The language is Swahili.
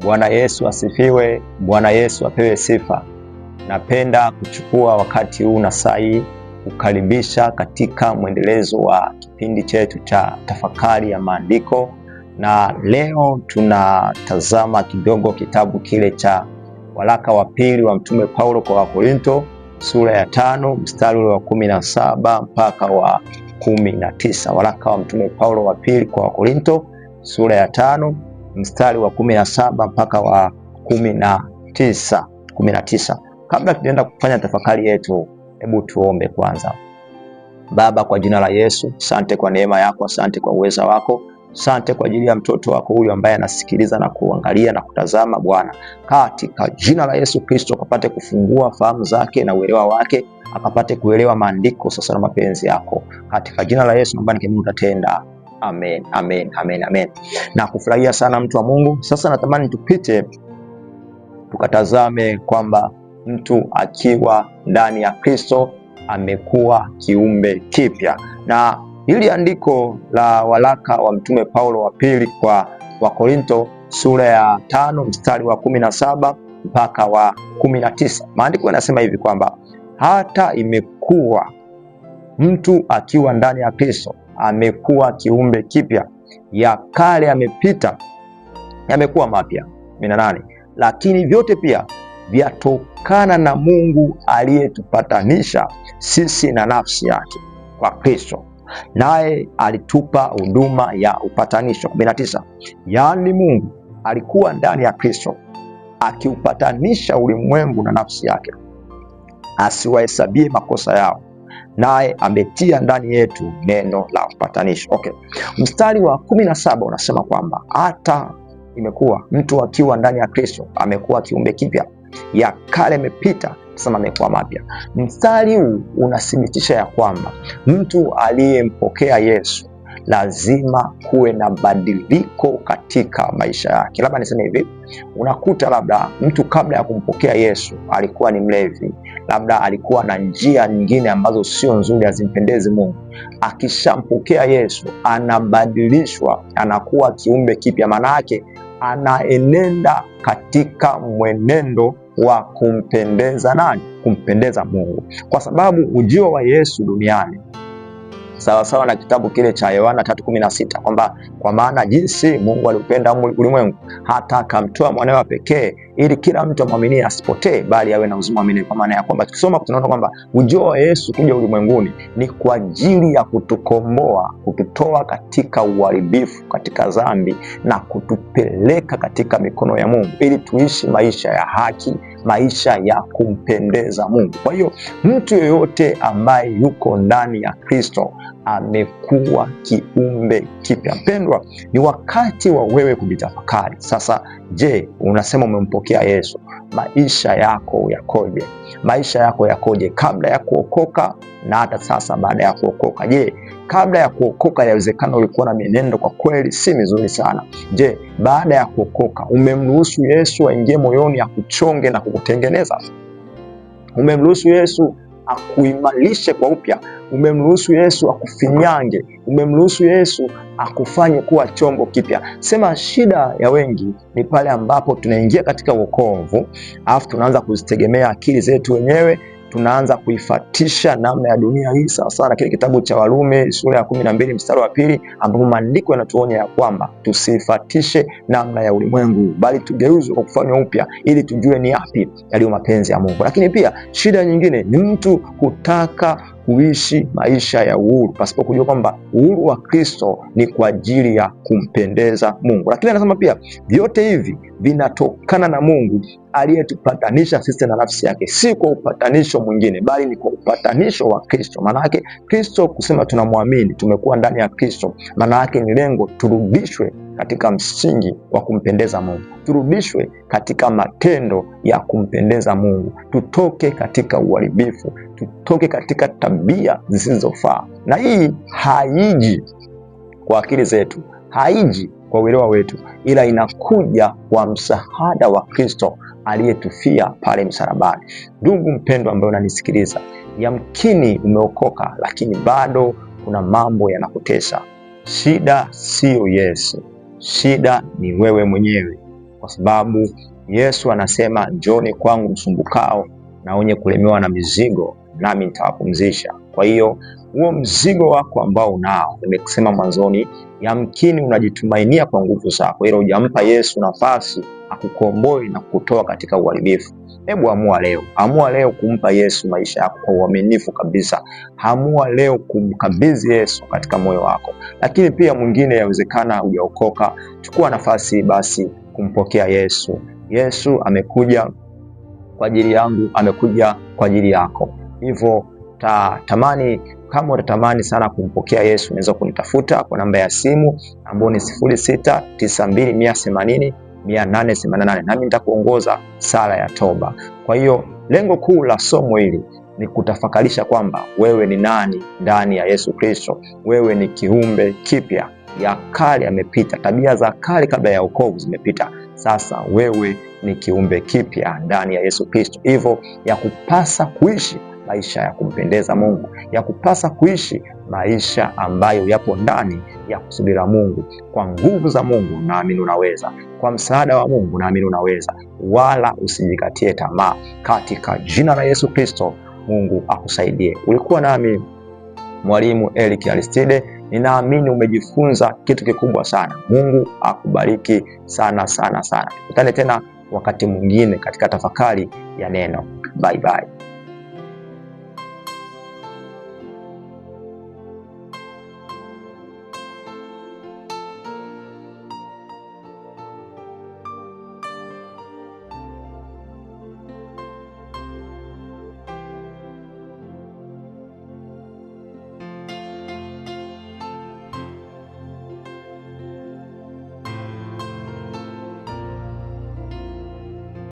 Bwana Yesu asifiwe. Bwana Yesu apewe sifa. Napenda kuchukua wakati huu na saa hii kukaribisha katika mwendelezo wa kipindi chetu cha tafakari ya maandiko, na leo tunatazama kidogo kitabu kile cha waraka wa pili wa Mtume Paulo kwa Wakorinto sura ya 5 mstari ule wa 17 mpaka wa 19. Waraka wa Mtume Paulo wa pili kwa Wakorinto sura ya 5 mstari wa 17 mpaka wa 19. 19. Kabla tujaenda kufanya tafakari yetu, hebu tuombe kwanza. Baba, kwa jina la Yesu, asante kwa neema yako, asante kwa uweza wako, asante kwa ajili ya mtoto wako huyu ambaye anasikiliza na kuangalia na kutazama. Bwana, katika jina la Yesu Kristo, akapate kufungua fahamu zake na uelewa wake, akapate kuelewa maandiko sasa na mapenzi yako. Katika jina la Yesu naomba nikiamini utatenda. Amen, amen, amen, amen. Na kufurahia sana mtu wa Mungu. Sasa natamani tupite tukatazame kwamba mtu akiwa ndani ya Kristo amekuwa kiumbe kipya, na hili andiko la waraka wa Mtume Paulo wa pili kwa Wakorinto sura ya 5 mstari wa 17 mpaka wa 19, maandiko yanasema hivi kwamba hata imekuwa mtu akiwa ndani ya Kristo amekuwa kiumbe kipya, ya kale yamepita, yamekuwa mapya. 18, lakini vyote pia vyatokana na Mungu aliyetupatanisha sisi na nafsi yake kwa Kristo, naye alitupa huduma ya upatanisho. 19, yaani Mungu alikuwa ndani ya Kristo akiupatanisha ulimwengu na nafsi yake, asiwahesabie makosa yao, naye ametia ndani yetu neno la upatanisho. Okay. Mstari wa 17 unasema kwamba hata imekuwa mtu akiwa ndani ya Kristo amekuwa kiumbe kipya, ya kale yamepita, sasa amekuwa mapya. Mstari huu unathibitisha ya kwamba mtu aliyempokea Yesu lazima kuwe na badiliko katika maisha yake. Labda niseme hivi, unakuta labda mtu kabla ya kumpokea Yesu alikuwa ni mlevi, labda alikuwa na njia nyingine ambazo sio nzuri, hazimpendezi Mungu. Akishampokea Yesu anabadilishwa, anakuwa kiumbe kipya. Maana yake anaenenda katika mwenendo wa kumpendeza nani? Kumpendeza Mungu, kwa sababu ujio wa Yesu duniani sawasawa na kitabu kile cha Yohana 3:16 kwamba kwa maana jinsi Mungu aliupenda ulimwengu hata akamtoa mwanawe wa pekee ili kila mtu amwaminie asipotee bali awe na uzima wa milele. Kwa maana ya kwamba tukisoma tunaona kwamba ujio wa Yesu kuja ulimwenguni ni kwa ajili ya kutukomboa, kututoa katika uharibifu, katika dhambi na kutupeleka katika mikono ya Mungu ili tuishi maisha ya haki, maisha ya kumpendeza Mungu. Kwa hiyo mtu yeyote ambaye yuko ndani ya Kristo amekuwa kiumbe kipya. Mpendwa, ni wakati wa wewe kujitafakari sasa. Je, unasema umempokea Yesu, maisha yako yakoje? Maisha yako yakoje kabla ya kuokoka na hata sasa baada ya kuokoka? Je, kabla ya kuokoka yawezekana ulikuwa na mienendo kwa kweli si mizuri sana. Je, baada ya kuokoka umemruhusu Yesu aingie moyoni akuchonge na kukutengeneza? Umemruhusu Yesu akuimarishe kwa upya? Umemruhusu Yesu akufinyange? Umemruhusu Yesu akufanye kuwa chombo kipya? Sema shida ya wengi ni pale ambapo tunaingia katika wokovu alafu tunaanza kuzitegemea akili zetu wenyewe, tunaanza kuifatisha namna ya dunia hii, sawa sawa na kile kitabu cha Warumi sura ya 12 mstari wa 2, ambapo maandiko yanatuonya ya kwamba tusifatishe namna ya ulimwengu, bali tugeuzwe kwa kufanywa upya ili tujue ni yapi yaliyo mapenzi ya Mungu. Lakini pia shida nyingine ni mtu kutaka kuishi maisha ya uhuru pasipo kujua kwamba uhuru wa Kristo ni kwa ajili ya kumpendeza Mungu. Lakini anasema pia vyote hivi vinatokana na Mungu aliyetupatanisha sisi na nafsi yake, si kwa upatanisho mwingine, bali ni kwa upatanisho wa Kristo. Maana yake Kristo kusema tunamwamini, tumekuwa ndani ya Kristo, maana yake ni lengo turudishwe katika msingi wa kumpendeza Mungu, turudishwe katika matendo ya kumpendeza Mungu, tutoke katika uharibifu, tutoke katika tabia zisizofaa. Na hii haiji kwa akili zetu, haiji kwa uelewa wetu, ila inakuja kwa msaada wa Kristo aliyetufia pale msalabani. Ndugu mpendwa ambaye unanisikiliza, yamkini umeokoka, lakini bado kuna mambo yanakutesa. Shida siyo Yesu, shida ni wewe mwenyewe. kwa sababu Yesu anasema njoni kwangu msumbukao na wenye kulemewa na mizigo, nami nitawapumzisha. Kwa hiyo huo mzigo wako ambao unao, nimekusema mwanzoni, yamkini unajitumainia kwa nguvu zako, ila hujampa Yesu nafasi akukomboe na kukutoa katika uharibifu. Hebu amua leo, amua leo kumpa Yesu maisha yako kwa uaminifu kabisa. Amua leo kumkabidhi Yesu katika moyo wako. Lakini pia mwingine, yawezekana hujaokoka, chukua nafasi basi kumpokea Yesu. Yesu amekuja kwa ajili yangu, amekuja kwa ajili yako. Hivyo tamani kama utatamani sana kumpokea Yesu, unaweza kunitafuta kwa namba ya simu ambayo ni 0692 180 888, nami nitakuongoza sala ya toba. Kwa hiyo lengo kuu la somo hili ni kutafakarisha kwamba wewe ni nani ndani ya Yesu Kristo. Wewe ni kiumbe kipya, ya kale yamepita, tabia za kale kabla ya wokovu zimepita. Sasa wewe ni kiumbe kipya ndani ya Yesu Kristo, hivyo ya kupasa kuishi maisha ya kumpendeza Mungu, ya kupasa kuishi maisha ambayo yapo ndani ya kusudi la Mungu. Kwa nguvu za Mungu naamini unaweza, kwa msaada wa Mungu naamini unaweza, wala usijikatie tamaa. Katika jina la Yesu Kristo, Mungu akusaidie. Ulikuwa nami Mwalimu Eric Aristide. Ninaamini umejifunza kitu kikubwa sana. Mungu akubariki sana sana sana. Tukutane tena wakati mwingine katika tafakari ya neno. Bye bye.